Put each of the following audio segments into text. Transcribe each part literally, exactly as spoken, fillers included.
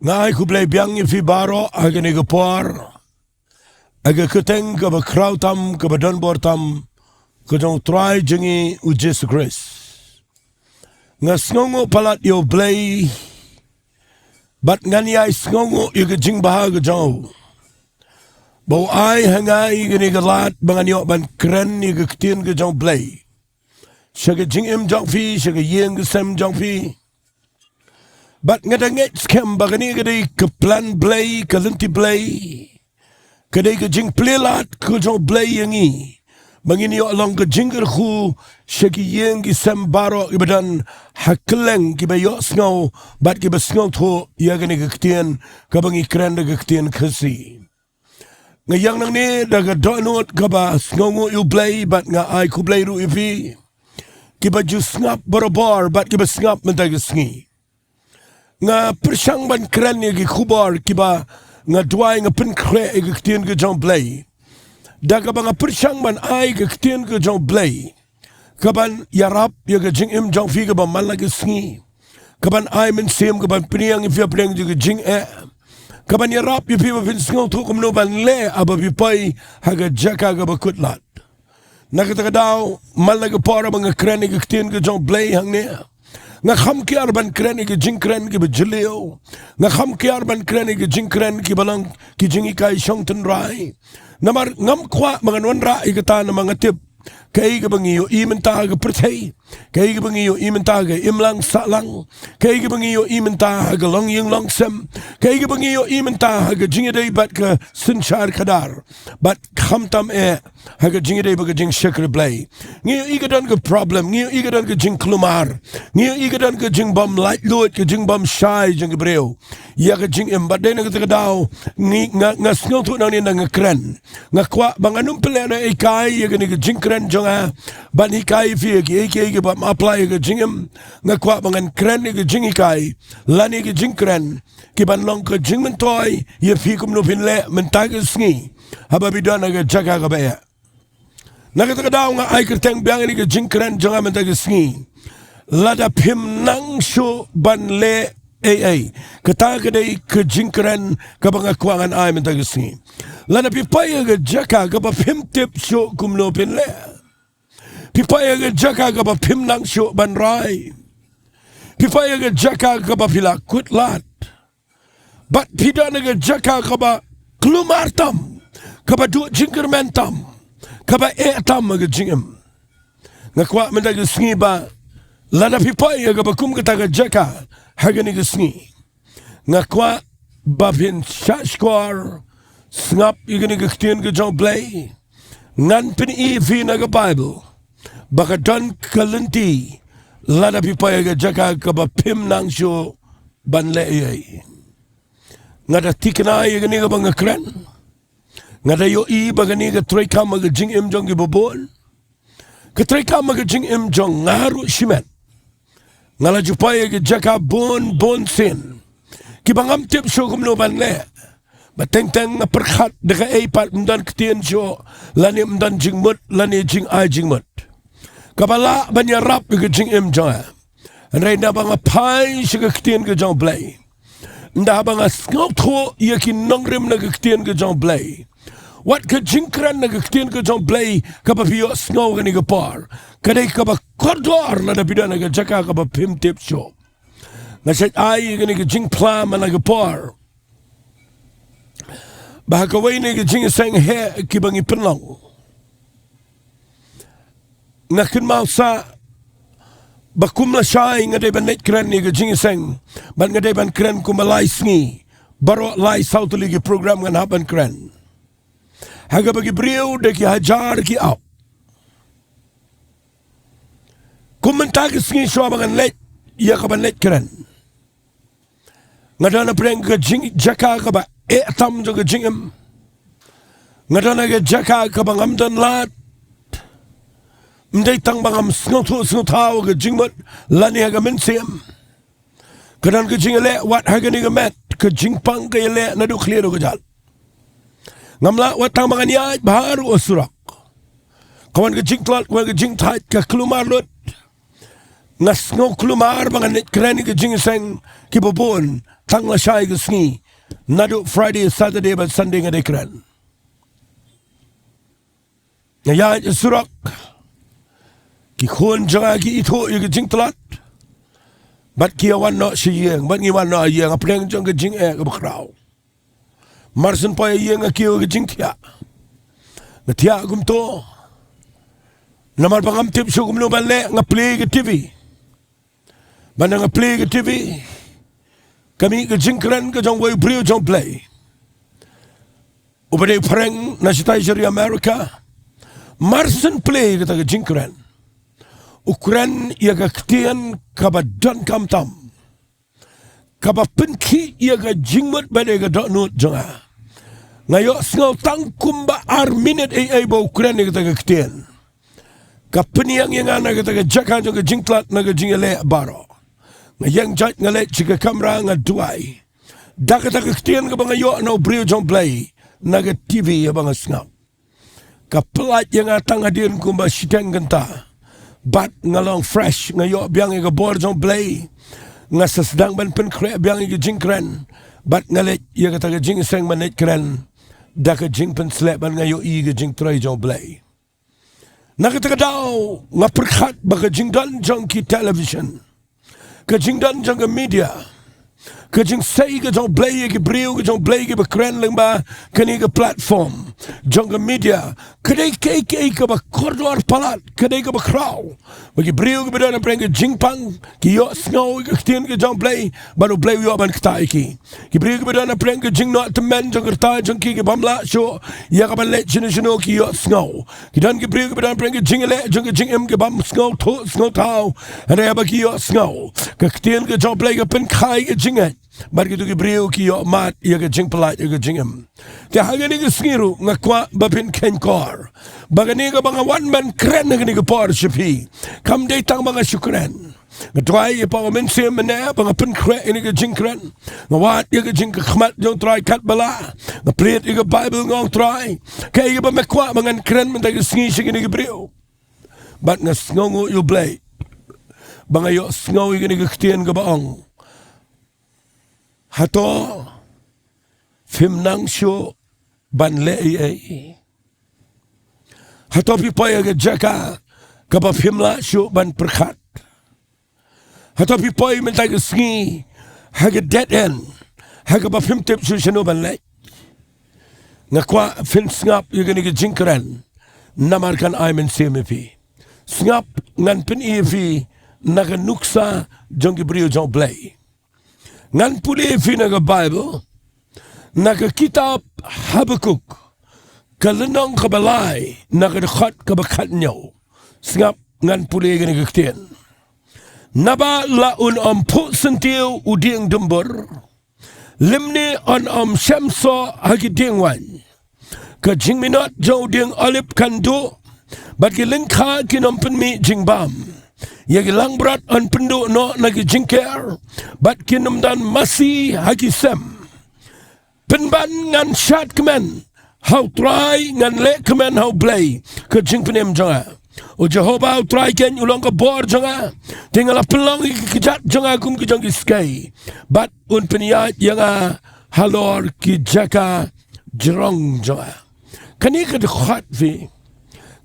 Nga ai khublei biang ïa phi baroh ha kane ka por, ha ka kyrteng kaba khraw tam, kaba donbor tam, ka jong u Trai jong ngi u Jisu Khrist. Nga sngewnguh palat ïa u Blei, bad ngan ïai sngewnguh ïa ka jingbha ka jong u, ba u ai ha nga ïa kane ka lad ba ngan ïoh ban kren ïa ka ktien ka jong u Blei sha ka jingim jong phi, sha ka ïing ka sem jong phi. Bad nga da ngeit skhem ba kane ka dei ka plan Blei, ka lynti Blei, ka dei ka jingplie lad ka jong u Blei ïa ngi, ba ngin ïoh long ka jingkyrkhu sha ki ïing ki sem baroh kiba don ha kylleng, kiba ïohsngew bad kiba sngewthuh ïa kane ka ktien kaba ngi kren da ka ktien Khasi. Nga ïeng nangne da ka dohnud kaba sngewnguh ïa u Blei, bad nga ai khublei ruh ïa phi kiba ju sngap barabor bad kiba sngap mynta ka sngi. Nga pyrshang ban kren ïa ki khubor kiba nga duwai, nga pynkhreh ïa ka ktien ka jong u Blei, da kaba nga pyrshang ban ai ka ktien ka jong u Blei kaban ïarap ïa ka jingim jong phi kaba man la ka sngi, kaban ai mynsiem, kaban pynïeng ïa phi hapdeng jong ka jingeh, kaban ïarap ïa phi ba phin sngewthuh kumno ban leh haba phi poi ha ka jaka kaba kut lad. Na kata ka daw, man la ka por ba nga kren ïa ka ktien ka jong u Blei hangne, nga kham kiar ban kren ïa ka jingkren kiba jylliew. Nga kham kiar ban kren ïa ka jingkren kiba long ki jinghikai shong tynrai. Namar ngam kwah ba ngan wanrah ïa kata, namar nga tip kaei kaba ngi ïohi mynta ha ka pyrthei, kaei kaba ngi ïohi mynta ha ka imlang sahlang, kaei kaba ngi ïohi mynta ha ka longïing longsem, kaei kaba ngi ïohi mynta ha ka jingïadei bad ka synshar khadar, bad khamtam eh ha ka jingïadei bad ka jingshakri Blei. Ngi ïohi ka don ka problem, ngi ïohi ka don ka jingkulmar, ngi ïohi ka don ka jingbym laitluid, ka jingbym shai jong ki briew ïa ka jingim. Bad dei na kata ka daw, ngi, nga, nga sngewthuh nangne, nga kren. Nga kwah ba ngan ym pynlehnohei ïa kane ka jingkren jong nga ban hikai ïa phi ïa kiei kiei kibym apply ha ka jingim. Nga kwah ba ngan kren ïa ka jinghikai lane ka jingkren kiban long ka jingmyntoi ïa phi kumno phin leh mynta ka sngi haba phi don ha ka jaka kaba eh. Na kata ka daw, nga ai kyrteng biang ïa ka jingkren jong nga mynta ka sngi: Lada phim nang shuh ban leh ei ei. Kata ka dei ka jingkren kaba nga kwah ngan ai mynta ka sngi. Lada phi poi ha ka jaka kaba phim tip shuh kumno phin leh, phi poi ha ka jaka kaba phim nang shuh ban rai, phi poi ha ka jaka kaba phi la kut lad, bad phi don ha ka jaka kaba kulmar tam, kaba duh jingkyrmen tam, kaba eh tam ha ka jingim. Nga kwah mynta ka sngi ba lada phi poi ha kaba kum kata ka jaka ha kane ka sngi, nga kwah ba phin shah shkor, sngap ïa kane ka ktien ka jong u Blei. Ngan pyni ïa phi na ka Baibl ba ka don ka lynti lada phi poi ha ka jaka kaba phim nang shuh ban leh ei ei. Nga da thikna ïa kane kaba nga kren. Nga da ïohi ba kane ka treikam ha ka jingim jong kiba bun. Ka treikam ha ka jingim jong nga ruh shimet. Nga la ju poi ha ki jaka bun bun sien kiba ngam tip shuh kumno ban leh. Bad teng teng nga pyrkhat da kaei pat ym don ktien shuh, lane ym don jingmut, lane jingai jingmut kaba lah ban ïarap ïa ka jingim jong nga. Hynrei naba nga phai sha ka ktien ka jong u Blei, naba nga sngewthuh ïa ki nongrim na ka ktien ka jong u Blei, wat ka jingkren na ka ktien ka jong u Blei kaba phi ïohsngew kane ka por, ka dei kaba kordor lada phi don ha ka jaka kaba phim tip shuh. Nga shait ai ïa kane ka jingphla man la ka por ba ha kawei na ki jingïaseng heh kiba ngi pynlong, nga kynmaw sa ba kum lashai nga dei ban leit kren ïa ka jingïaseng, bad nga dei ban kren kumba lai sngi, baroh lai saw tylli ki program ngan hap ban kren. Ha kaba ki briew da ki hajar ki ap. Kum mynta ka sngi shuwa ba ngan leit ïa ka ban leit kren, nga don hapdeng ka jing, jaka kaba eh tam jong ka jingim. Nga don ha ka jaka kaba ngam don lad. Ym dei tang ba ngam sngewthuh sngewthaw ha ka jingmut lane ha ka mynsiem. Ka don ka jingïaleh wat ha kane ka met, ka jingpang ka ïaleh naduh khlieh haduh kjat. Ngam lah wat tang ba ngan ïaid bha ruh ha surok. Ka wan ka jingtlot, ka wan ka jingthait, ka kulmar lut. Nga sngew kulmar ba ngan leit kren ïa ki jingïaseng kiba bun tang lashai ka sngi. Naduh Friday, Saturday bad Sunday nga dei kren. Nga ïaid surok, ki khun jong nga ki ithuh ïa ka jingtlot, bad ki ïa wan noh sha ïing, bad ngi wan noh ïa ïing hapdeng jong ka jingeh kaba khraw. Mar shen poi ïa ïing nga kiew ka jingthiah. Nga thiah kumto. Namar ba ngam tip shuh kumno ban leh, nga plie ka T V. Bad nga plie ka T V, ka mih ka jingkren ka jong uwei u briew jong Blei uba dei phareng na shatai sha ri America. Mar shen plie kata ka jingkren, u kren ïa ka ktien kaba donkam tam, kaba pynkhih ïa ka jingmut bad ïa ka dohnud jong nga. Nga ïohsngew tang kumba ar minit ei ei ba u kren ïa kata ka ktien. Ka pynïeng ïa nga na kata ka jaka jong ka jingtlot, na ka jingïaleh baroh. Nga ïeng jait, nga leit sha ka kamra, nga duwai da kata ka ktien kaba nga ïoh na u briew jong Blei na ka T V ïa ba nga sngap. Ka pyllait ïa nga tang hadien kumba shiteng kynta. Bad nga long fresh, nga ïoh biang ïa ka bor jong Blei. Nga sa sdang ban pynkhreh biang ïa ka jingkren. Bad nga leit ïa kata ka jingïaseng ban leit kren da ka jingpynsleh, bad nga ïohi ka jingtrei jong Blei. Na kata ka daw nga pyrkhat ba ka jingdon jong ki television, ka jingdon jong ka media, ka jingsei ka jong Blei ïa ki briew ka jong Blei kiba kren lyngba kane ka platform jong ka media, ka dei kaei kaei kaba kordor palat, ka dei kaba khraw. Ba ki briew kiba don hapdeng ka jingpang ki ïohsngew ïa ka ktien ka jong Blei, bad u Blei u ïoh ban ktah ïa ki. Ki briew kiba don hapdeng ka jingnoh tymmen jong ka rta jong ki, ki bym lah shuh ïa ka ban leit shano shano, ki ïohsngew. Ki don ki briew kiba don hapdeng ka jingïaleh jong ka jingim, ki bym sngewthuh sngewthaw. Hynrei haba ki ïohsngew, ka ktien ka jong Blei ka pynkha ïa ka jingngeit, bad kito ki briew ki ïoh mad ïa ka jingpyllait ïa ka jingim. Te ha kane ka sngi ruh nga kwah ba phin kheiñ kor ba kane kaba nga wan ban kren ha kane ka por sha phi, kam dei tang ba nga shu kren. Nga duwai ïa u Mynsiem mynne ba nga pynkhreh ïa kane ka jingkren. Nga wad ïa ka jingkyrkhu jong u Trai katba lah. Nga plied ïa ka Baibl, nga ong, Trai, kaei kaba me kwah ba ngan kren mynta ka sngi sha kine ki briew? Bad nga sngewnguh ïa u Blei ba nga ïohsngew ïa kane ka ktien kaba ong, hato phim nang shuh ban leh ei ei? Hato phi poi ha ka jaka kaba phim lah shuh ban pyrkhat? Hato phi poi mynta ka sngi ha ka dead end, ha kaba phim tip shuh shano ban leit? Nga kwah phin sngap ïa kane ka jingkren, namar kan ai mynsiem ïa phi. Sngap, ngan pyni ïa phi na ka nuksa jong ki briew jong Blei. Ngan pule ïa phi na ka Baibl, na ka kitab Habakuk, ka lynnong kaba lai, na ka dkhot kaba khathynñiew. Sngap, ngan pule ïa kane ka ktien. Naba la un ym phuh syntiew u dieng dumbur, lymne yn ym shem soh ha ki dieng waiñ. Ka jingminot jong u dieng olib kan duh, bad ki lyngkha kin ym pynmih jingbam. Ïa ki langbrot yn pynduh noh na ki jingker, bad kin ym don masi ha ki sem. Pynban ngan shad kmen ha u Trai, ngan leh kmen ha u Blei ka jingpynim jong nga. U Jehobah u Trai keiñ u long ka bor jong nga. Te nga la pynlong ïa ki kjat jong nga kum ki jong ki skei, bad un pynïaid ïa nga halor ki jaka jrong jong nga. Kane ka dkhot, phi,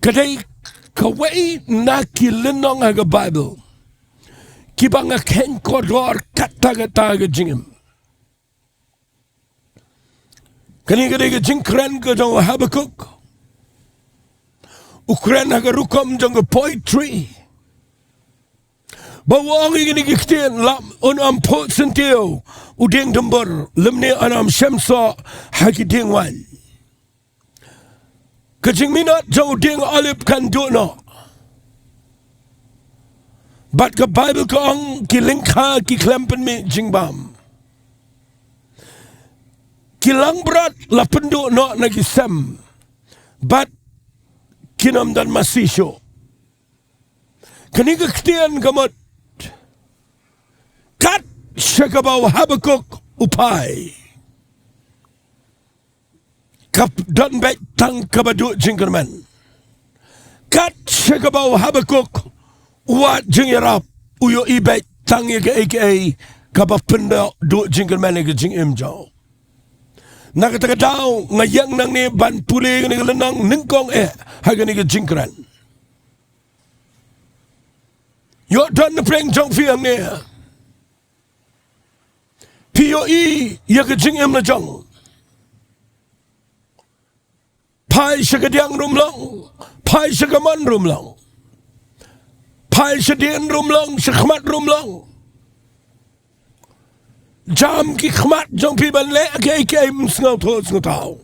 ka dei kawei na ki lynnong ha ka Baibl kiba nga kheiñ kordor katta katta ha ka jingim. Kane ka dei ka jingkren ka jong u Habakuk. U kren ha ka rukom jong ka poetry. Ba u ong ïa kine ki ktien, la un ym phuh syntiew u dieng dumbur, lymne yn ym shem soh ha ki dieng waiñ. Ka jingminot jong u dieng olib kan duh noh. Bad ka Baibl ka ong ki lyngkha ki khlem pynmih jingbam. Ki langbrot la pynduh noh na ki sem, bad kin ym don masi shuh. Kane ka ktien ka mut, kat sha kaba u Habakuk u phai, ka don beit tang kaba duh jingkyrmen. Kat sha kaba u Habakuk u wad jingïarap, u ïohi beit tang ïa kaei kaei kaba pynduh jingkyrmen ïa ka jingim jong u. Na kata ka daw nga ïeng nangne ban pule ïa kane ka lynnong nyngkong eh ha kane ka jingkren. Ïoh don na pdeng jong phi hangne. Phi ïohi ïa ka jingim la jong. Phai sha kadiang ruh ym long, phai sha kamon ruh ym long, phai shadien ruh ym long, shakhmat ruh ym long. Jam ki khmat jong phi ban leh kaei kaei, ym sngewthuh sngewthaw.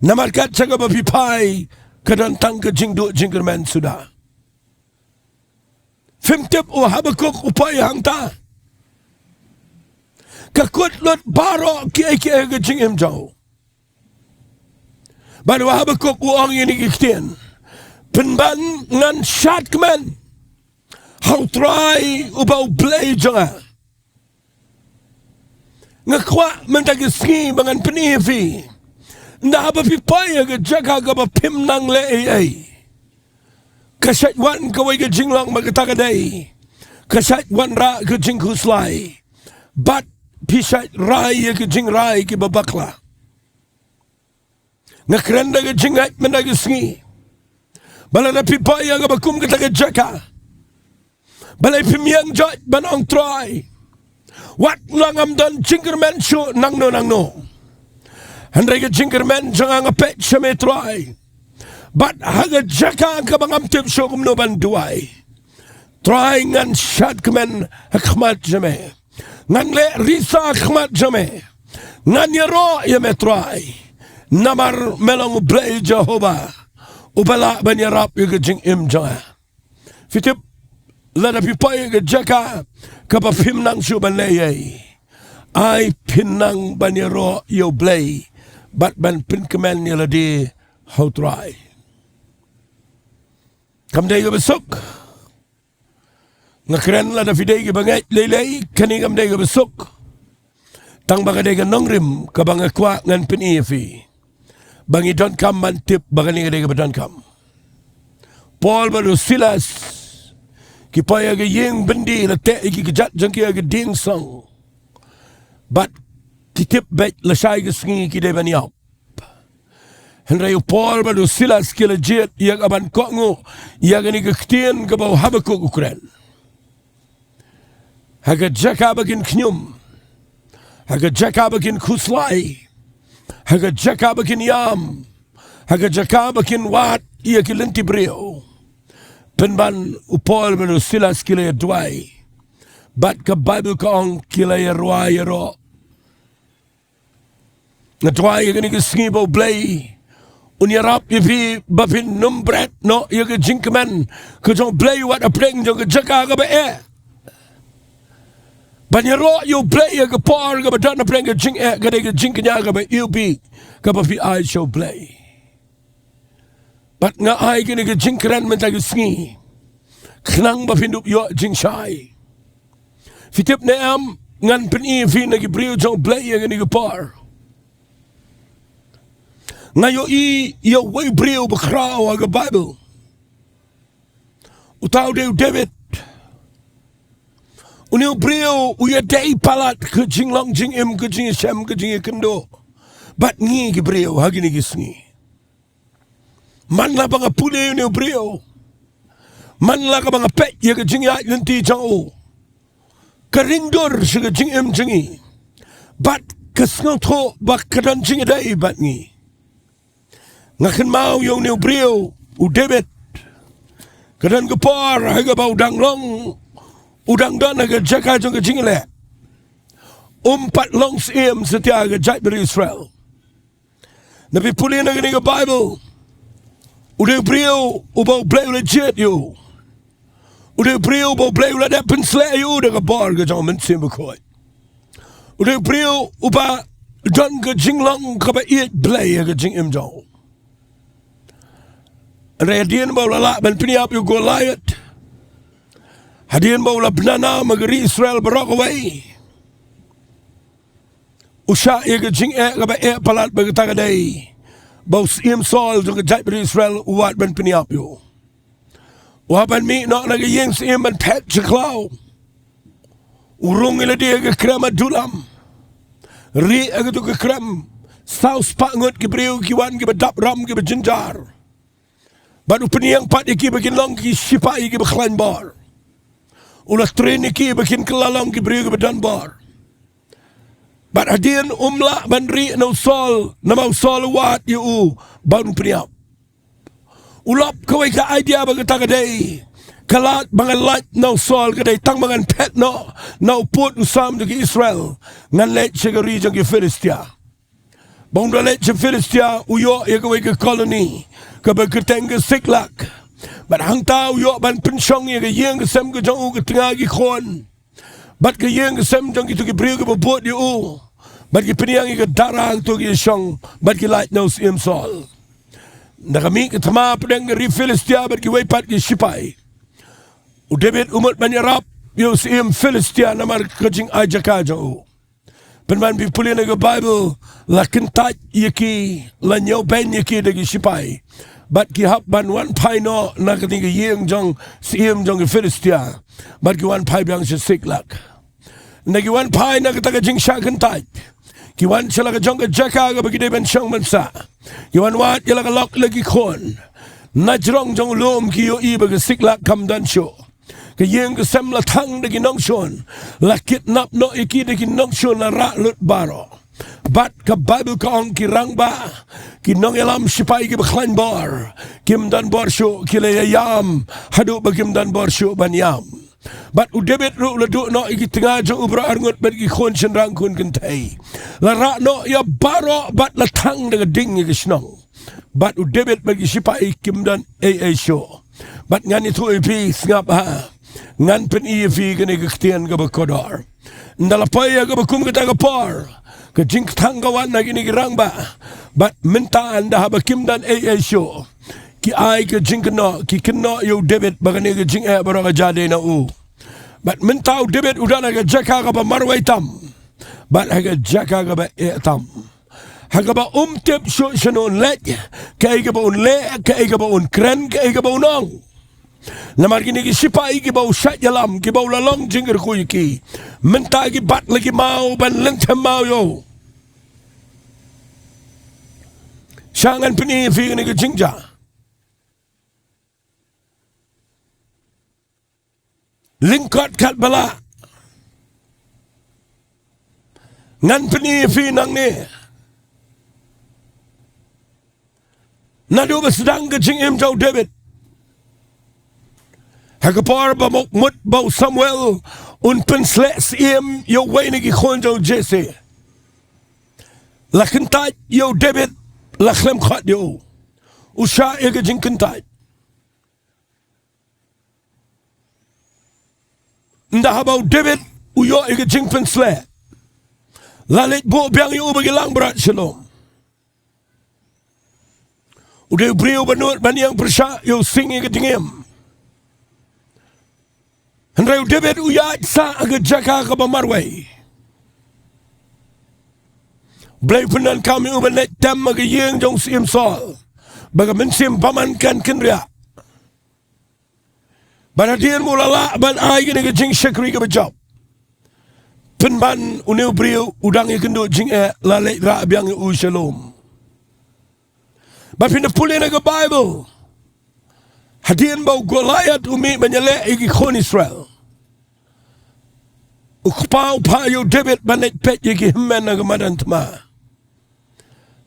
Namar katba sha kaba phi phai ka don tang ka jingduh jingkyrmen suda. Phim tip u Habakuk u poi hangta. Ka kut lut baroh kiei kiei ha ka jingim jong u. Bad u Habakuk u ong ïa kine ki ktien: Pynban ngan shad kmen ha U Trai uba U Blei jong nga. Nga kwah mynta ka sngi ba ngan pyni ïa phi, ynda haba phi poi ha ka jaka kaba phim nang leh ei ei, ka shait wan kawei ka jinglong, ma kata ka dei ka shait wanrah ka jingkhuslai, bad phi shait rai ïa ka jingrai kiba bakla. Nga kren da ka jingngeit mynta ka sngi ba lada phi poi ha kaba kum kata ka jaka, balei phim ïeng joit ban ong: Trai, wat la ngam don jingkyrmen shuh nangno nangno, hynrei ka jingkyrmen jong nga nga peit sha me Trai, bad ha ka jaka kaba ngam tip shuh kumno ban duwai, Trai, ngan shad kmen ha khmat jong me. Ngan leh risa ha khmat jong me. Ngan ïaroh ïa me Trai, namar me long U Blei Jehobah uba lah ban ïarap ïa ka jingim jong nga. Phi tip, lada phi poi ha ka jaka kaba phim nang shuh ban leh ei ei, ai phin nang ban ïaroh ïa U Blei bad ban pynkmen ïa lade ha U Trai. Kam dei kaba suk. Nga kren, lada phi dei kiba ngeit lei lei, kane kam dei kaba suk. Tang ba ka dei ka nongrim kaba nga kwah ngan pyni ïa phi, ba ngi donkam ban tip ba kane ka dei kaba donkam. Paul bad u Silas ki poi ha ka ïing byndi, la teh ïa ki kjat jong ki ha ka dieng song, bad ki tip beit lashai ka sngi ki dei ban ïap. Hynrei u Paul bad u Silas ki la jied ïa ka ban kohnguh ïa kane ka ktien kaba u Habakuk u kren. Ha ka jaka ba kin khñium, ha ka jaka ba kin khuslai, ha ka jaka ba kin ïam, ha ka jaka ba kin wad ïa ki lynti briew, pynban u Paul bad u Silas ki la ïa duwai. Bad ka Baibl ka ong ki la ïa rwai ïaroh. Nga duwai ïa kane ka sngi ba U Blei un ïarap ïa phi ba phin ym bret noh ïa ka jingkmen ka jong U Blei wat hapdeng jong ka jaka kaba eh. Ban ïaroh ïa U Blei ha ka por kaba don hapdeng ka jingeh ka dei ka jingkñia kaba iwbih kaba phi ai sha U Blei. Bad nga ai kane ka jingkren mynta ka sngi khnang ba phin dup ïoh jingshai. Phi tip ne em, ngan pyni ïa phi na ki briew jong U Blei ïa kane ka por. Nga ïohi ïa uwei u briew bakhraw ha ka Baibl. Uta u dei u David. Une u briew u ïadei palat ka jinglong jingim, ka jingïashem, ka jingïakynduh bad ngi ki briew ha kine ki sngi. Man la ba nga pule ïa une u briew, man la ka ba nga peit ïa ka jingïaid lynti jong u, ka ringdur sha ka jingim jong ngi bad ka sngewthuh ba ka don jingïadei bad ngi. Nga kynmaw ïa une u briew, u David. Ka don ka por ha kaba u dang long, u dang don ha ka jaka jong ka jingïaleh. Um pat long syiem satia ha ka jaitbynriew Israel. Naba pule na kane ka Baibl, u dei u briew uba U Blei u la jied ïa u. U dei u briew uba U Blei u la dep pynshlur ïa u da ka bor ka jong U Mynsiem Bakhuid. U dei u briew uba don ka jinglong kaba ïeit Blei ha ka jingim jong u. Hynrei hadien ba u la lah ban pynïap ïa u Goliath, hadien ba u la bna nam ha ka ri Israel baroh kawei, u shah ïa ka jingeh kaba eh palat, ba kata ka dei ba u Syiem Saul jong ka jaitbynriew Israel u wad ban pynïap ïa u. U hap ban mih noh na ka ïing syiem ban phet sha khlaw. U rung ïa lade ha ka krem Adullam. Rieh ha kato ka krem. Saw spah ngut ki briew ki wan kiba dap ram kiba jynjar. Bad u pynïeng pat ïa ki ba kin long ki shipai kiba khlaiñ bor. U la train ïa ki ba kin kylla long ki briew kiba don bor. Bad hadien um lah ban rieh na u Saul, namar u Saul u wad ïa u ban pynïap. U lap kawei ka idea ba kata ka dei, ka lad ba ngan lait na u Saul ka dei tang ba ngan phet noh na u pud u sam jong ki Israel, ngan leit sha ka ri jong ki Philistia. Ba un da leit sha Philistia u ïoh ïa kawei ka colony kaba kyrteng ka Siklag. Bad hangta u ïoh ban pynshong ïa ka ïing ka sem ka jong u, ka tnga ki khun. Bad ka ïing ka sem jong kito ki briew kiba bud ïa u. Bad ki pynïeng ïa ka dara hangto ki shong bad ki lait na u syiem Saul. Ynda ka mih ka thma pdeng ka ri Philistia bad kiwei pat ki shipai, u David u mut ban ïarap ïa u syiem Philistia namar ka jingai jaka jong u. Pynban phi pule na ka Baibl, la kyntait ïa ki, la ñiewbeiñ ïa ki da ki shipai. Bad ki hap ban wan phai noh na kane ka ïing jong syiem jong ki Philistia. Bad ki wan phai biang sha Siklag. Ynda ki wan phai na kata ka jingshah kyntait, ki wan sha la ka jong ka jaka kaba ki dei ban shong ban sah. Ki wan wad ïa la ka lok la ki khun. Na jrong jong u lum ki ïohi ba ka Siklag kam don shuh. Ka ïing ka sem la thang da ki nongshun, la kidnap noh ïa ki da ki nongshun, la rah lut baroh. Bad ka Baibl ka ong ki rangbah, ki nongïalam shipai kiba khlaiñ bor, kim don bor shuh, ki la ïa ïam haduh ba kim don bor shuh ban ïam. Bad u David ruh la duh noh ïa ki tnga jong u baroh arngut bad ki khun shynrang khun kynthei. La rah noh ïa baroh bad la thang da ka ding ïa ka shnong. Bad u David bad ki shipai kim don ei ei shuh. Bad ngan ïathuh ïa phi, sngap ha. Ngan pyni ïa phi kane ka ktien kaba kordor. Ynda la poi ïa kaba kum kata ka por, ka jingkthang ka wan na kine ki rangbah. Bad mynta ynda haba kim don ei ei shuh, ki ai ka jingkynnoh, ki kynnoh ïa u David ba kane ka jingeh baroh ka jia dei na u. Bad mynta u David u don ha ka jaka kaba marwei tam. Bad ha ka jaka kaba eh tam. Ha kaba um tip shuh shano un leit, kaei kaba un leh, kaei kaba un kren, kaei kaba un ong. Namar kine ki shipai kiba u shah ïalam, kiba u la long jingkyrkhu ïa ki, mynta ki bat la ki maw ban lynthem maw ïa u. Sha ngan pyni ïa phi kane ka jingjia. Lyngkot katba lah. Ngan pyni ïa phi nangne. Naduh ba sdang ka jingim jong u David, ha ka por ba mut ba u Samuel un pynsleh syiem ïa uwei na ki khun jong u Jesse, la kyntait ïa u David, la khlem khot ïa u. U shah ïa ka jingkyntait. Ynda haba u David u ïoh ïa ka jingpynsleh, la leit buh biang ïa u ba ki langbrot shalom. U dei u briew ba nud ban ïeng pyrshah ïa u sing ïa ka jingim. Hynrei u David u ïaid sah ha ka jaka kaba marwei. Blei u pyndonkam ïa u ban leit tem ha ka ïing jong u syiem Saul, ba ka mynsiem bymman kan kynriah. Bad hadien ba u la lah ban ai kane ka jingshakri kaba jop, pynban une u briew u dang ïakynduh jingeh, la leit rah biang ïa u shalom. Bad phin da pule na ka Baibl, hadien ba u Goliath u mih ban ïaleh ïa ki khun Israel, u kpa u phah ïa u David ban leit peit ïa ki hynmen ha ka madan thma.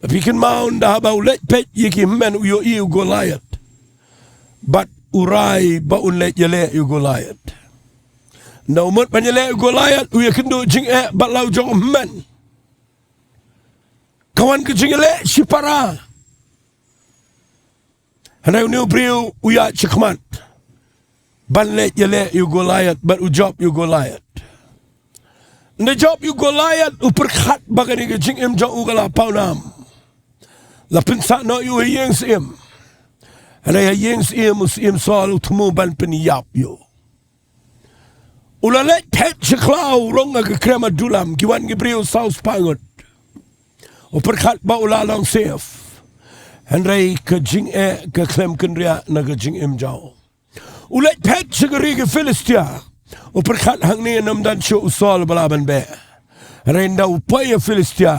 Bad phi kynmaw, ynda haba u leit peit ïa ki hynmen, u ïohi ïa u Goliath. Bad u rai ba un leit ïaleh ïa u Goliath. Ynda u mut ban ïaleh ïa u Goliath, u ïakynduh jingeh bad la u jong u hynmen. Ka wan ka jingïaleh shipara. Hynrei une u briew u ïaid shakhmat ban leit ïaleh ïa u Goliath, bad u jop ïa u Goliath. Ynda jop ïa u Goliath, u pyrkhat ba kane ka jingim jong u ka la pawnam. La pynsah noh ïa u ha ïing syiem. Hynrei ha ïing syiem u syiem Saul u thmu ban pynïap ïa u. U la leit phet sha khlaw, u rung ha ka krem Adullam, ki wan ki briew saw spah ngut. U pyrkhat ba u la long safe. Hynrei ka jingeh ka khlem kynriah na ka jingim jong u. U leit phet sha ka ri ki Philistia. U pyrkhat hangne ym don shuh u Saul ba lah ban beh. Hynrei ynda u poi ha Philistia,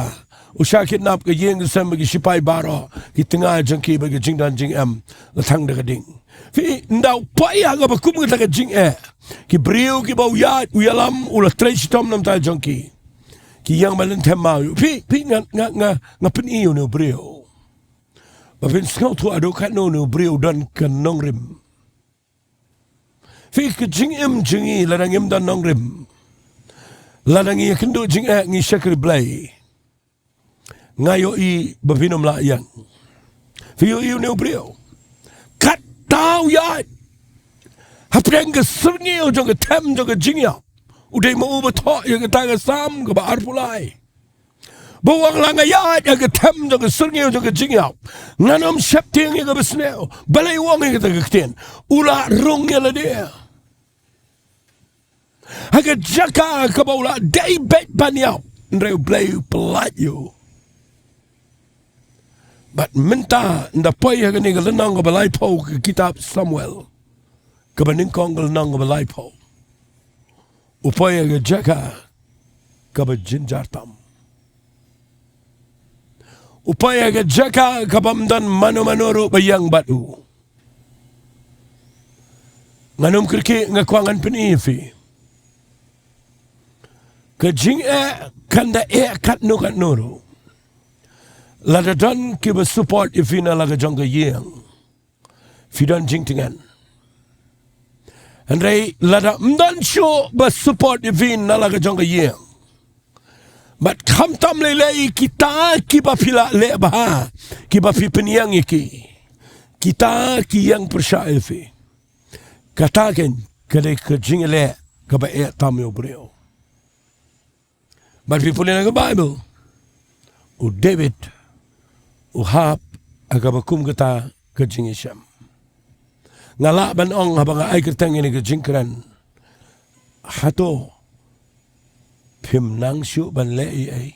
u shah kidnap ka ïing ka sem bad ki shipai baroh, ki tnga jong ki bad ka jingdon jingem la thang da ka ding. Phi, ynda u poi ha kaba kum kata ka jingeh, ki briew kiba u ïaid u ïalam, u la trei shitom na bynta jong ki. Ki ïeng ban lynthem maw ïa u. Phi, phi, nga, nga, nga, nga pyni ïa une u briew. Ba phin sngewthuh haduh katno une u briew u don ka nongrim. Phi, ka jingim jong ngi lada ngim don nongrim, lada ngi ïakynduh jingeh, ngi shakri Blei, nga ïohi ba phin ym lah ïeng. Phi ïohi une u briew, katta u ïaid hapdeng ka syrngiew jong ka them jong ka jingïap. U dei ma u ba thoh ïa kata ka Salm kaba arphew lai. Ba u ong, la nga ïaid ha ka them jong ka syrngiew jong ka jingïap, ngan ym sheptieng ïa kaba sniew. Balei u ong ïa kata ka ktien? U la rung ïa lade ha ka jaka kaba u la dei beit ban ïap, hynrei U Blei u pyllait ïa u. Bad mynta ynda poi ha kane ka lynnong kaba laiphew ka kitab Samuel, kaba nyngkong ka lynnong kaba laiphew, u poi ha ka jaka kaba jynjar tam. U poi ha ka jaka kaba ym don mano mano ruh ba ïeng bad u. Ngan ym kyrkieh, nga kwah ngan pyni ïa phi. Ka jingeh kan da eh katno katno ruh. Lada don kiba support ïa phi na la ka jong ka ïing, phi don jingtngen. Hynrei lada ym don shuh ba support ïa phi na la ka jong ka ïing, bad khamtam lei lei kita kiba phi la leh bha, kiba phi pynïeng ïa ki, kita ki ïeng pyrshah ïa phi, kata keiñ ka dei ka jingleh kaba eh tam ïa u briew. Bad phi pule na ka Baibl, u David u hap ha kaba kum kata ka jingïashem. Nga lah ban ong haba nga ai kyrteng ïa kane ka jingkren, hato phim nang shuh ban leh ei ei?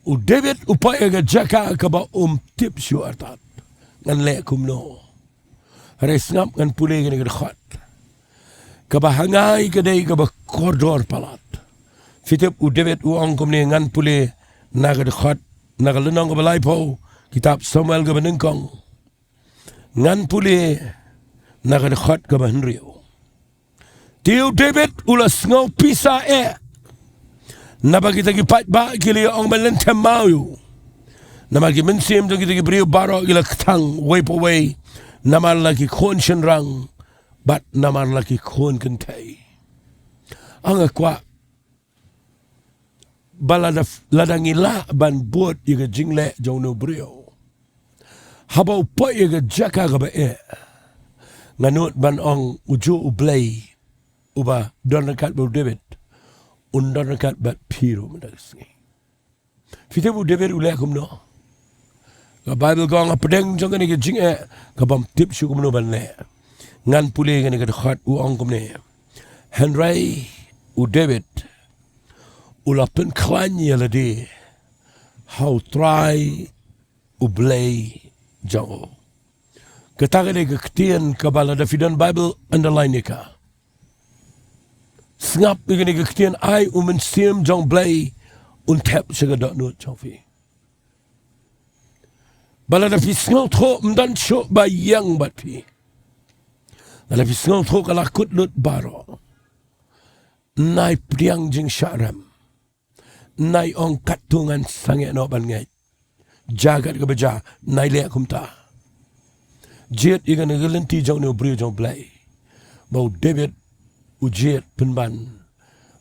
U David u poi ha ka jaka kaba um tip shuh artat, ngan leh kumno. Hynrei sngap, ngan pule kane ka dkhot kaba ha nga ka dei kaba kordor palat. Phi tip, u David u ong kumne, ngan pule na ka dkhot, na ka lynnong kaba laiphew kitab Samuel kaba nyngkong, ngan pule na ka dkhot kaba hynriew. Te u David u la sngew pisa eh, naba kita ki paidbah ki la ong ban lynthem maw ïa u. Namar ki mynsiem jong kita ki briew baroh ki la kthang wei pa wei, namar la ki khun shynrang bad namar la ki khun kynthei. Nga kwah ba lada, lada ngi lah ban bud ïa ka jingleh jong une u briew, haba u poi ïa ka jaka kaba eh, nga nud ban ong, u juh U Blei uba don ryngkat bad u David, un don ryngkat bad phi ruh mynta ka sngi. Phi tip u David u leh kumno? Ka Baibl ka ong hapdeng jong kane ka jingeh kaba ym tip shuh kumno ban leh, ngan pule kane ka dkhot, u ong kumne, hynrei u David u la pynkhlaiñ ïa lade ha U Trai U Blei jong u. Kata ka dei ka ktien kaba lada phi don Baibl, underline ïa ka. Sngap ïa kane ka ktien, ai u Mynsiem jong U Blei un thep sha ka dohnud jong phi. Ba lada phi sngewthuh ym don shuh ba ïeng bad phi, lada phi sngewthuh ka la kut lut baroh, nai pdiang jingshah rem. Nai ong, katto ngan sangeh noh ban ngeit. Jia kat kaba jia, nai leh kumta. Jied ïa kane ka lynti jong une u briew jong U Blei, ba u David u jied pynban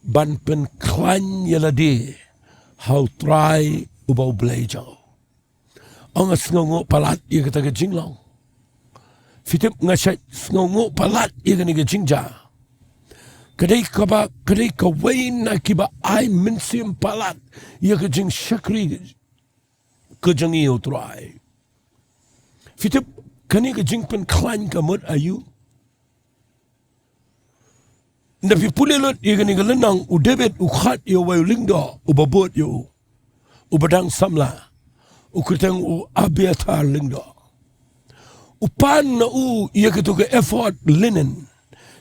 ban pynkhlaiñ ïa lade ha U Trai uba U Blei jong u. Nga sngewnguh palat ïa kata ka jinglong. Phi tip, nga shait sngewnguh palat ïa kane ka jingjia. Ka dei kaba, ka dei kawei na kiba ai mynsiem palat ïa ka jingshakri ka jong ngi ïa U Trai. Phi tip, kane ka jingpynkhlaiñ ka mut aïu? Ynda phi pule lut ïa kane ka lynnong, u David u khot ïa uwei u lyngdoh uba bud ïa u, uba dang samla, u kyrteng u Abiathar lyngdoh. u pan na u ïa katu ka ephod linen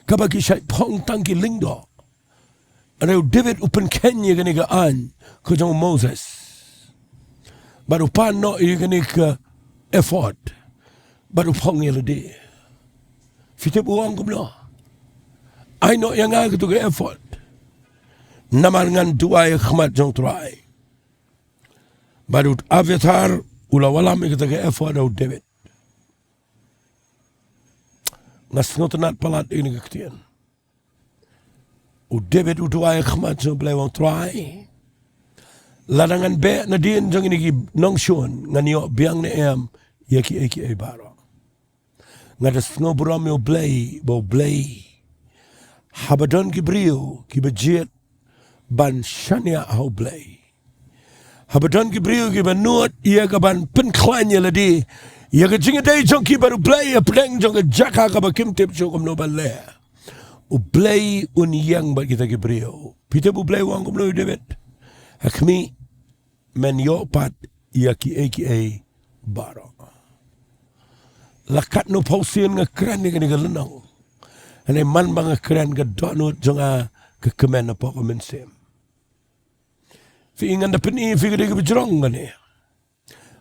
kaba ki shait phong tang ki lyngdoh. Hynrei u David u pynkheiñ ïa kane ka aiñ ka jong u Moses. Bad u pan noh ïa kane ka ephod bad u phong ïa lade. Phi tip u ong kumno? Ai noh ïa nga katu ka ephod, namar ngan duwai ha khmat jong u Trai. Bad u Abiathar u la wallam ïa kata ka ephod ha u David. Nga sngewtynnat palat ïa kane ka ktien. U David u duwai ha khmat jong u Blei, u ong, Trai, lada ngan beh nadien jong kine ki nongshun, ngan ïoh biang ne em ïa kiei kiei baroh? Nga da sngewburom ïa u Blei, ba u Blei, haba don ki briew kiba jied ban shaniah ha u Blei, haba don ki briew kiba nud ïa ka ban pynkhlaiñ ïa lade, ïa ka jingïadei jong ki bad u Blei hapdeng jong ka jaka kaba kim tip shuh kumno ban leh, u Blei un ïeng bad kita ki briew. Phi tip u Blei u ong kumno ïa u David? Ha khmih, men ïoh pat ïa kiei kiei baroh. La katno phew sien nga kren ïa kane ka lynnong. Hynrei man ba nga kren, ka dohnud jong nga ka kmen hapoh ka mynsiem. Phi i, ngan da pyni ïa phi ka dei kaba jrong kane.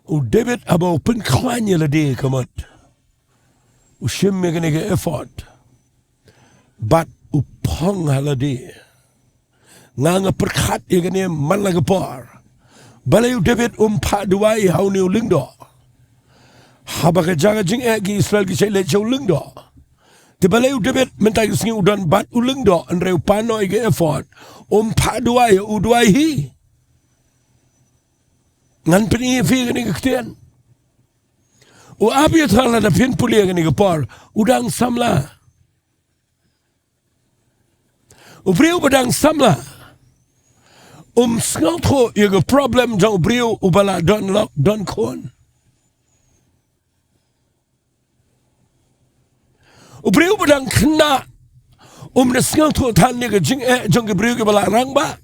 U David haba u pynkhlaiñ ïa lade, ka mut u shim ïa kane ka ephod bad u phong ha lade. Nga, nga pyrkhat ïa kane man la ka por. Balei u David um phah duwai ha une u lyngdoh? Haba ka jaka jingeh ki Israel ki shait leit sha u lyngdoh. Te balei u David mynta ka sngi u don bad u lyngdoh, hynrei u pan noh ïa ka ephod, um phah duwai, u duwai hi? Ngan pyni ïa phi kane ka ktien. U Abiathar, lada phin pule ïa kane ka por, u dang samla. U briew ba dang samla um sngewthuh ïa ka problem jong u briew uba la don lok don khun. U briew ba dang khynnah um da sngewthuh than ïa ka jingeh jong ki briew kiba la rangbah.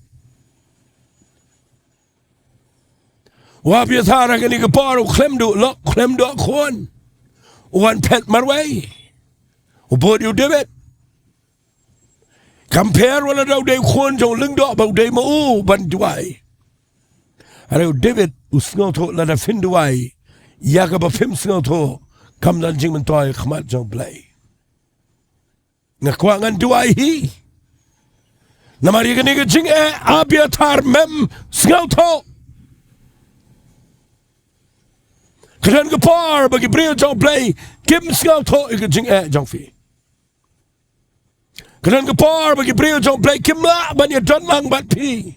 U Abiathar ha kane ka por u khlem duh lok, khlem duh khun, u wan phet marwei, u bud ïa u David. Kam pher wat lada u dei u khun jong u lyngdoh ba u dei ma u ban duwai. Hynrei u David u sngewthuh, lada phin duwai ïa kaba phim sngewthuh, kam don jingmyntoi ha khmat jong u Blei. Nga kwah ngan duwai hi. Namar ïa kane ka jingeh, Abiathar, mem sngewthuh. Ka don ka por ba ki briew jong u Blei kim sngewthuh ïa ka jingeh jong phi. Ka don ka por ba ki briew jong u Blei kim lah ban ïadon lang bad phi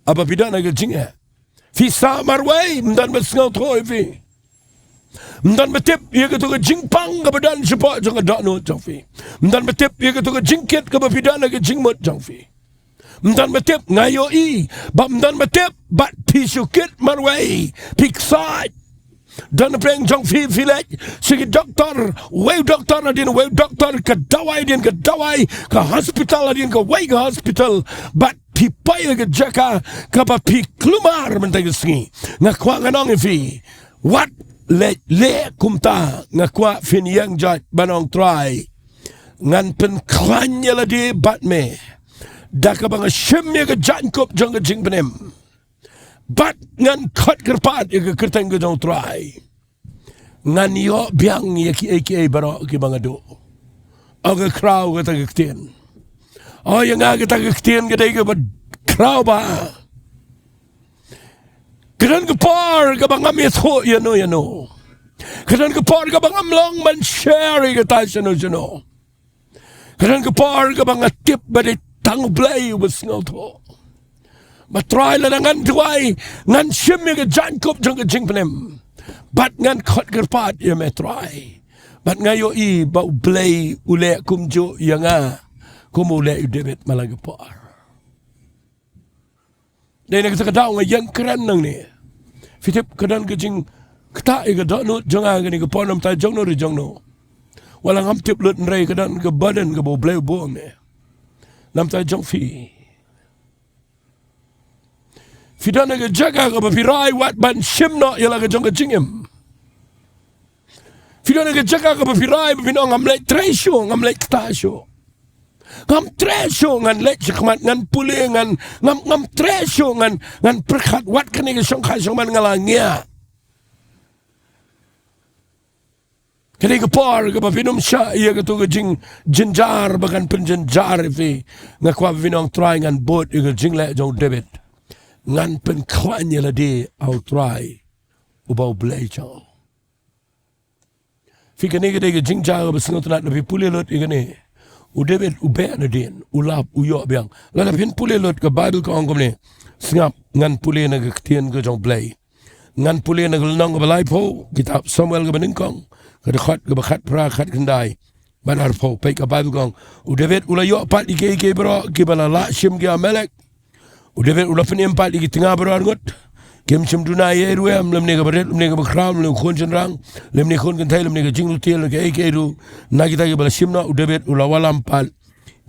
haba phi don ha ka jingeh. Phi sah marwei, ym don ba sngewthuh ïa phi. Ym don ba tip ïa katu ka jingpang kaba don shapoh jong ka dohnud jong phi. Ym don ba tip ïa katu ka jingkit kaba phi don ha ka jingmut jong phi. Ym don ba tip, nga ïohi ba ym don ba tip, bad phi shu kit marwei, phi ksaid. Don na pdeng jong phi, phi leit sha ki doktor, wei u doktor hadien wei u doktor, ka dawai hadien ka dawai, ka hospital hadien kawei ka hospital, bad phi poi ha ka jaka kaba phi kulmar mynta ka sngi. Nga kwah ngan ong ïa phi, wat leh leh kumta. Nga kwah phin ïeng jait ban ong, Trai, ngan pynkhlaiñ ïa lade bad me da kaba nga shim ïa ka jaiñkup jong ka jingpynim, bad ngan khot kyrpad ïa ka kyrteng ka jong u Trai. Ngan ïoh biang ïa kiei kiei baroh kiba nga duh. O, ka khraw kata ka ktien. O, ïa nga kata ka ktien ka dei kaba khraw bha. Ka don ka por kaba ngam ïathuh ïano ïano. Ka don ka por kaba ngam long ban share ïa kata shano shano. Ka don ka por kaba nga tip ba dei tang u Blei uba sngewthuh. Ba Trai, lada ngan duwai, ngan shim ïa ka jaiñkup jong ka jingpynim, bad ngan khot kyrpad ïa me, Trai, bad nga ïohi ba u Blei u leh kumjuh ïa nga kum u leh ïa u David man la ka por. Dei na kata ka daw nga ïeng kren nangne. Phi tip, ka don ka jingktah ïa ka dohnud jong nga ha kane ka por, namar jong no re jong no. Wat la ngam tip lut, hynrei ka don ka burden kaba u Blei u buh ha ngi. Namar jong phi. Phi don ha ka jaka kaba phi rai wat ban shim noh ïa la ka jong ka jingim. Phi don ha ka jaka kaba phi rai ba phin ong, ngam leit trei shuh, ngam leit kata shuh. Ngam trei shuh, ngan leit shakhmat, ngan pule, ngan, ngam, ngam trei shuh, ngan, ngan pyrkhat wat kane ka shongkha shongman, nga la ngiah. Kane ka por kaba phin ym shah ïa kato ka jingjynjar ba kan pynjynjar ïa phi. Nga kwah ba phin ong, Trai, ngan bud ïa ka jingleh jong u David. Ngan pynkhlaiñ ïa lade ha u Trai uba U Blei jong nga. Phi, kane ka dei ka jingjia kaba sngewtynnat, lada phi pule lut ïa kane. U David u beh nadien, u lap, u ïoh biang. Lada phin pule lut, ka Baibl ka ong kumne. Sngap, ngan pule na ka ktien ka jong U Blei. Ngan pule na ka lynnong kaba laiphew, kitab Samuel kaba nyngkong, ka dkhot kaba khatphra, khatkhyndai bad arphew. Peit, ka Baibl ka ong, u David u la ïoh pat ïa kiei kiei baroh kiba la lah shim ki Amalek. U David u la pynim pat ïa ki tnga baroh arngut. Kim shym duna ei ei ruh em, lymne kaba rit, lymne kaba khraw, lymne u khun shynrang, lymne khun kynthei, lymne ka jinglute, lymne kaei kaei ruh na kita kiba la shim noh. U David u la wallam pat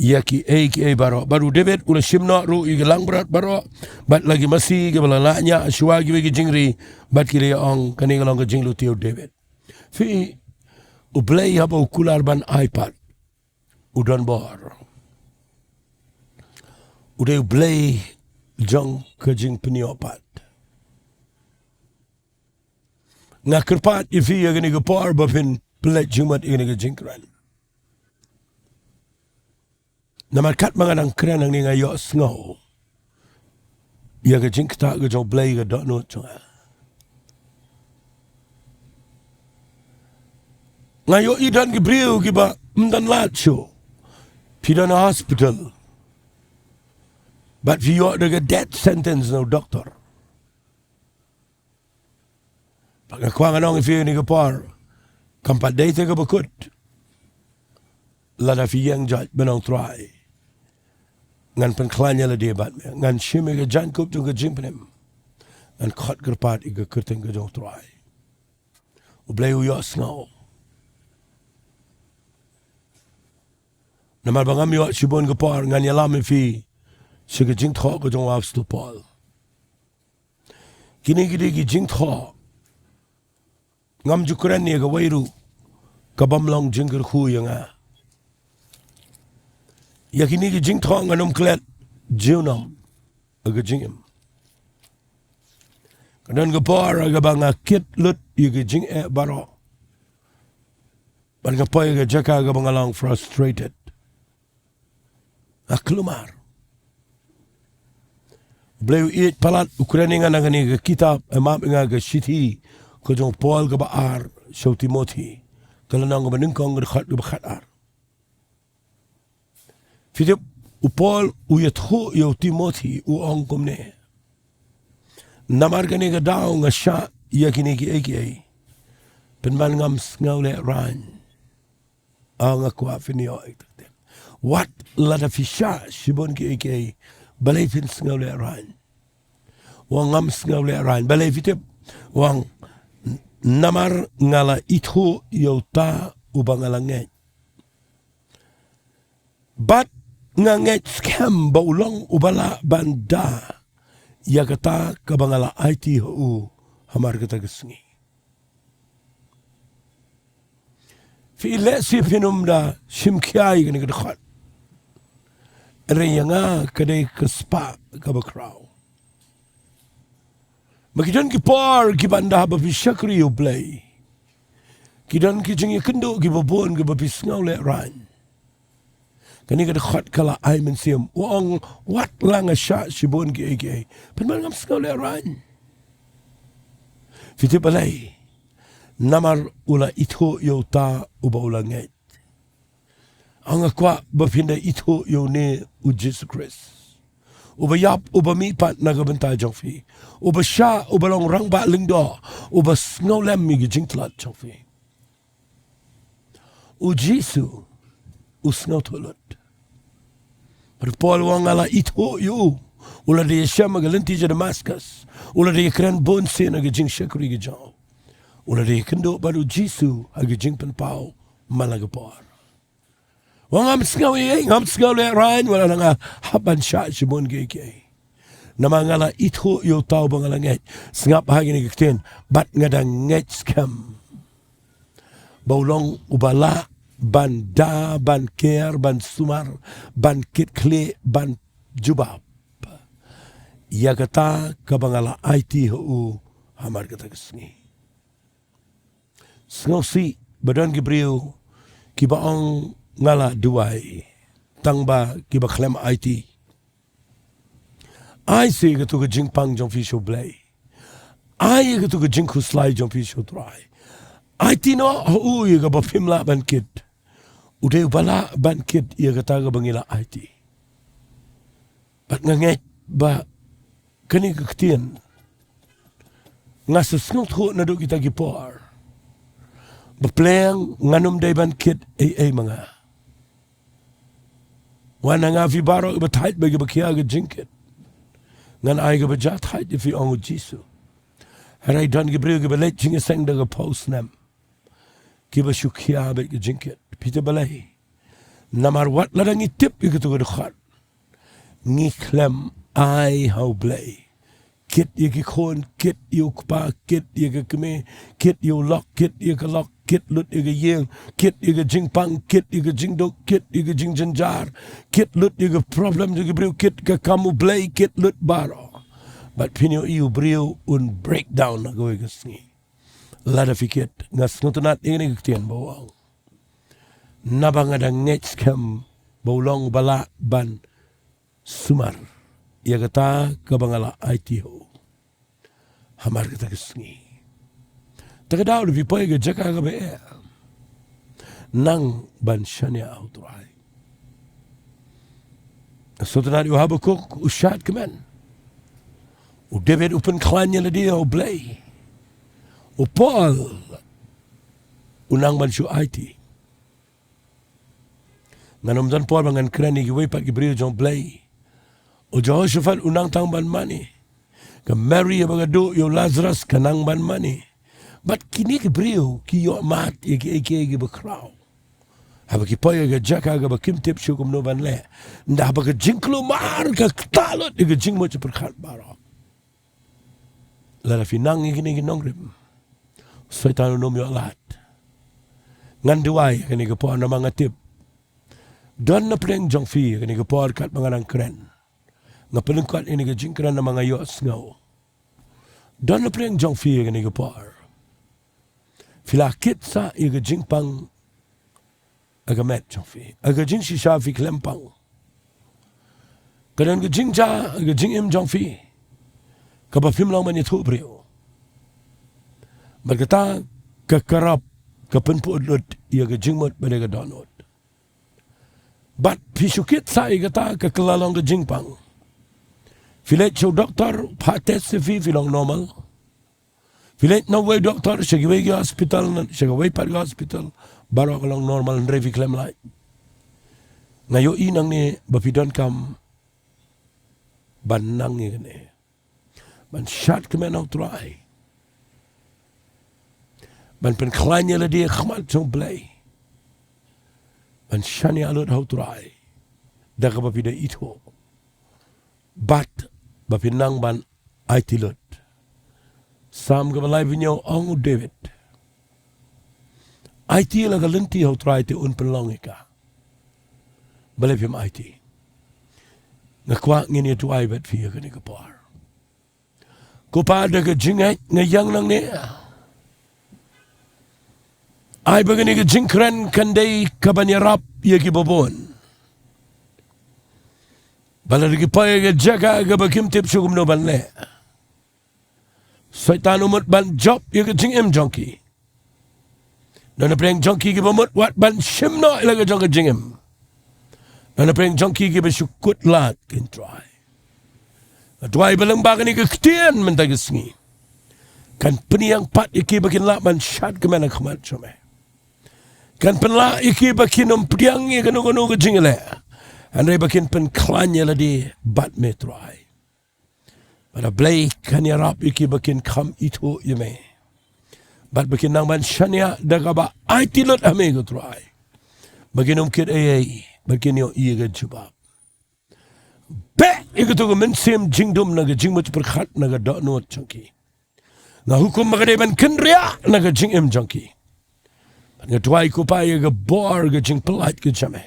ïa kiei kiei baroh. Bad u David u la shim noh ruh ïa ki langbrot baroh, bad la ki masi kiba la lah ñiah shuwa kiwei ki jingri, bad ki la ïa ong, kane ka long ka jinglute u David. Phi, U Blei haba u kular ban ai pat, u don bor. U dei U Blei jong ka jingpynïoh pat. Nga kyrpad ïa phi ïa kane ka por ba phin pynleit jingmut ïa kane ka jingkren. Namar katba nga dang kren hangne, nga ïohsngew ïa ka jingktah ka jong U Blei ka dohnud jong nga. Nga ïohi don ki briew kiba ym don lad shuh. Phi don ha hospital, bad phi ïoh da ka death sentence na u doktor. Bad nga kwah ngan ong ïa phi ha kane ka por, kam pat dei te kaba kut. Lada phi ïeng jait ban ong, Trai, ngan pynkhlaiñ ïa lade bad me, ngan shim ïa ka jaiñkup jong ka jingpynim, ngan khot kyrpad ïa ka kyrteng ka jong U Trai. U Blei u ïohsngew. Namar ba ngam ïoh shibun ka por ngan ïalam ïa phi sha ka jingthoh ka jong u Apostol Paul. Kine ki dei ki jingthoh. Ngam ju kren ïa kawei ruh ka bym long jingkyrkhu ïa nga. Ïa kine ki jingthoh ngan ym klet junom ha ka jingim. Ka don ka por ha kaba nga kit lut ïa ki jingeh baroh. Bad nga poi ha ka jaka kaba nga long frustrated. Nga kulmar. U Blei u ïeit palat, u kren ïa nga na kane ka kitab, e map ïa nga ka shithi ka jong u Paul kaba ar sha u Timothi, ka lynnong kaba nyngkong, ka dkhot kaba khatar. Phi tip, u Paul u ïathuh ïa u Timothi, u ong kumne: Namar kane ka daw nga shah ïa kine kiei kiei, pynban ngam sngewlehraiñ. Nga kwah phin ïoh ïa kata. Wat lada phi shah shibun kiei kiei, balei phin sngewlehraiñ? U ong ngam sngewlehraiñ. Balei phi tip? U ong namar nga la ithuh ïa uta uba nga la ngeit. Bad nga ngeit skhem ba u long uba lah ban da ïa kata kaba nga la aiti ha u hamar kata ka sngi. Phi lehse phin ym da shim khia ïa kane ka dkhot. Hynrei ïa nga ka dei ka spah kaba khraw. Ba ki don ki por kiba ynda haba phi shakri ïa U Blei, ki don ki jingïakynduh kiba bun kiba phi sngewlehraiñ. Kane ka dkhot ka la ai mynsiem. U ong, wat la nga shah shibun kiei kiei, pynban ngam sngewlehraiñ. Phi tip balei? Namar u la ithuh ïa uta uba u la ngeit. Nga kwah ba phin da ithuh ïa une u Jisu Khrist, uba ïap, uba mihpat na ka bynta jong phi, uba shah, uba long rangbah lyngdoh, uba sngewlem ïa ki jingtlot jong phi. U Jisu u sngewthuh lut. Bad u Paul u ong, nga la ithuh ïa u, u la dei ïashem ha ka lynti jong Damascus, u la dei ïakren bun sien ha ka jingshakri ka jong u, u la dei ïakynduh bad u Jisu ha ka jingpynpaw man la ka por. U ong ngam sngew ei ei, ngam sngewlehraiñ wat la nga hap ban shah shibun kiei kiei. Namar nga la ithuh ïa uta uba nga la ngeit. Sngap ha kine ki ktien, bad nga dang ngeit skhem. ba u long uba lah ban da, ban ker, ban sumar, ban kit khlieh, ban jubab ïa kata kaba nga la aiti ha u hamar kata ka sngi. Sngewsih ba don ki briew kiba ong nga la duwai, tang ba kiba khlem aiti. Ai sa katu ka jingpang jong phi sha u Blei. Ai katu ka jingkhuslai jong phi sha u Trai. Aiti noh ha u ïa kaba phim lah ban kit. U dei uba lah ban kit ïa kata kaba ngi la aiti. Bad nga ngeit ba kane ka ktien nga sa sngewthuh naduh kita ki por ba pleng ngan ym dei ban kit ei ei ma nga. Wan na nga phi baroh kiba thait bad kiba khia ka jingkit. Ngan ai kaba jia thait ïa phi, ong u Jisu. Hynrei don ki briew kiba leit jingïaseng da ka phew snem, kiba shu khia bad ka jingkit. Phi tip balei? Namar wat lada ngi tip ïa katu ka dkhot, ngi khlem ai ha u Blei. Kit ïa ki khun, kit ïa u kpa, kit ïa ka kmie, kit ïa u lok, kit ïa ka lok, kit lut ïa ka ïing, kit ïa ka jingpang, kit ïa ka jingduk, kit ïa ka jingjynjar, kit lut ïa ka problem jong ki briew, kit ka kam u Blei, kit lut baroh. Bad phin ïohi u briew un breakdown ha kawei ka sngi. Lada phi kit, nga sngewtynnat ïa kane ka ktien ba u ong. Naba nga dang ngeit skhem ba u long uba lah ban sumar ïa kata kaba nga la aiti ha u hamar kata ka sngi. Te ka daw lada phi poi ha ka jaka kaba eh, nang ban shaniah ha u Trai. Sngewtynnat ïa u Habakuk u shad kmen. U David u pynkhlaiñ ïa lade ha u Blei. U Paul u nang ban shu aiti. Ngan ym don por ba ngan kren ïa kiwei pat ki briew jong u Blei. U Jehoshaphat u nang tang ban mane. Ka Mary haba ka duh ïa u Lazarus ka nang ban mane. Bad kine ki briew ki ïoh mad ïa kiei kiei kiba khraw. Haba ki poi ha ka jaka kaba kim tip shuh kumno ban leh. Ynda haba ka jingkulmar ka ktah lut ïa ka jingmut jingpyrkhat baroh. Lada phi nang ïa kine ki nongrim, Soitan un ym ïoh lad. Ngan duwai ïa kane ka por namar nga tip don na pdeng jong phi ïa kane ka por katba nga nang kren. Nga pynlyngkot ïa kane ka jingkren namar nga ïohsngew. Don na pdeng jong phi ïa kane ka por. Phi la kit sa ïa ka jingpang ha ka met jong phi. Ha ka jingshisha phi khlem pang. Ka don ka jingjia ha ka jingim jong phi kaba phim long ban ïathuh briew. Bad kata ka karap ka pynpud lut ïa ka jingmut bad ïa ka dohnud. Bad phi shu kit sa ïa kata ka kylla long ka jingpang. Phi leit sha u doktor, phah test ïa phi, phi long normal. Phi leit na uwei u doktor, sha kiwei ki hospital, sha kawei pat ka hospital, baroh ka long normal, hynrei phi khlem lait. Nga ïohi nangne ba phi donkam ban nang ïa kane. Ban shad kmen ha u Trai. Ban pynkhlaiñ ïa lade ha khmat jong u Blei. Ban shaniah lut ha u Trai da kaba phi da ithuh. Bad ba phin nang ban aiti lut. Salm kaba laiphew hynñiew ong u David, aiti la ka lynti ha u Trai te un pynlong ïa ka. Balei phim aiti? Nga kwah ngin ïa duwai bad phi ïa kane ka por. Ko Pa, da ka jingngeit nga ïeng nangne. Ai ba kane ka jingkren kan dei kaban ïarap ïa kiba bun. Ba lada ki poi ha ka jaka kaba kim tip shuh kumno ban leh, Soitan u mut ban jop ïa ka jingim jong ki. Don na pdeng jong ki kiba mut wat ban shim noh ïa la ka jong ka jingim. Don na pdeng jong ki kiba shu kut lad, ko Trai. Nga duwai ba lyngba kane ka ktien mynta ka sngi, kan pynïeng pat ïa ki ba kin lah ban shad kmen ha khmat jong me. Kan pynlah ïa ki ba kin ym pdiang ïa kano kano ka jingïaleh, hynrei ba kin pynkhlaiñ ïa lade bad me, Trai. Bad A Blei, kan ïarap ïa ki ba kin kham ithuh ïa me. Bad ba kin nang ban shaniah da kaba aiti lut ha me, ko Trai. Ba kin ym kit ei ei, ba kin ïohi ïa ka jubab. Beh ïa kato ka mynsiem jingdum na ka jingmut jingpyrkhat na ka dohnud jong ki. Nga hukum ba ka dei ban kynriah na ka jingim jong ki. Ba Nga duwai ko Pa ïa ka bor ka jingpyllait ka jong me.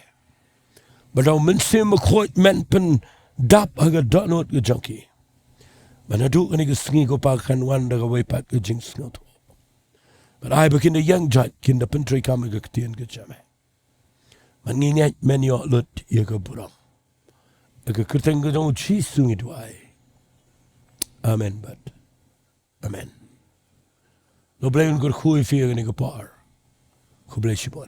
Ba da u Mynsiem Bakhuid men pyndap ha ka dohnud ka jong ki. Ba naduh kane ka sngi ko Pa kan wan da kawei pat ka jingsngewthuh. Bad ai ba kin da ïeng jait, kin da pyntreikam ïa ka ktien ka jong me. Bad ngi ngeit men ïoh lut ïa ka burom. Ha ka kyrteng ka jong u Jisu ngi duwai. Amen bad amen. Lo Blei un kyrkhu ïa phi ha kane ka por. Khublei shibun.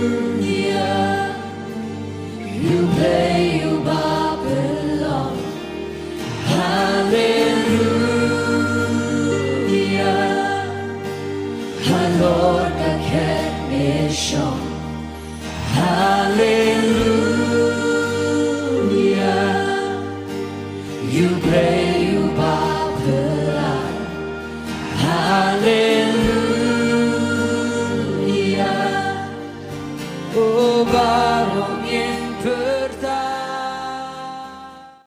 Hallelujah. You play, you Babylon. Hallelujah. Our Lord, the King is shown. Hallelujah. You play, you Babylon. Hallelujah. Oh, baroh ngin pyrta